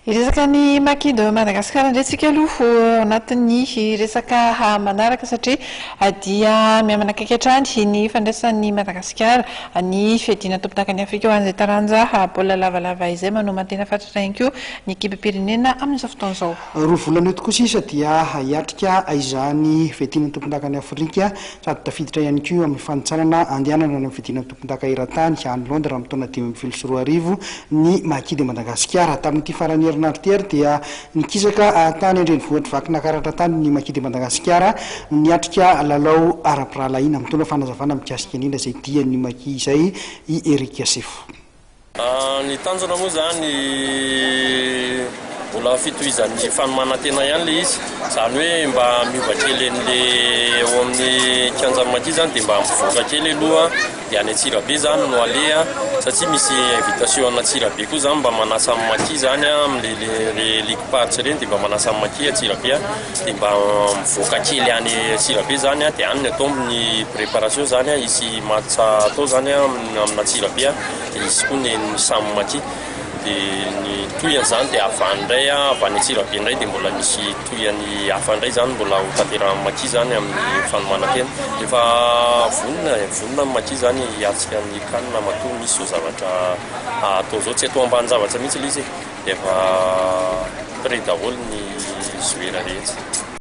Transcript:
Hiresaka ny Maki de Madagascar indray tsika aloha ao anatin'ny resaka manaraka satria dia mihamanakaiky hatrany ny fandraisan'i Madagasikara ny fiadiana tompondakan'i Afrika ho an'izay taranja baolina lavalava izay. Manoman-tena fatratra ihany koa ny ekipam-pirenena amin'izao fotoana izao. Roa volana eo tokoa sisa dia hiatrika izany fiadiana tompondakan'i Afrika sady tafiditra ihany koa amin'ny fanintsanana andehanana any amin'ny fiadiana Tompondaka eran-tany any Londres amin'ny taona 2015 ny Maki de Madagasikara. Tamin'ity faran'ny herinandro ity ary dia nikisaka tany an-drenivohitr'i Vakinankaratra tany ny Maki de Madagasikara niatrika lalao ara-pirahalahiana. Mitondra fanazavana mikasika indrindra izay dian'ny Maki izay i Eric Sefo. Ny tanjona moa izany mbola fitohizan'ny fanomanan-tena ihany ilay izy, izany hoe mba miova kely an'ilay eo amin'ny kianjan'ny Maki izany dia mba mivoaka kely aloha dia any Antsirabe izany no aleha satria misy invitation an'Antsirabe koa izany mba manasa ny Maki izany amin'ilay ligue parts ireny dia mba manasa ny Maki Antsirabe dia mba mivoaka kely any Antsirabe izany dia any no atao ny préparation izany, hisy match atao izany amin'Antsirabe. dia hisy koa ny ny samy maki dia ny tohiny izany dia avy any indray avy any Antsirabe indray dia mbola misy tohiny hafa indray izany mbola ho tanterahan'ny maki izany amin'ny fanomanan-tena. Efa vonona e, vonona ny maki izany hiatrika ny can matoa misy izao zavatra atao izao, tsy atao ambanin-javatra mihitsy ilay izy e, dia efa prêt daholo ny joueur rehetra.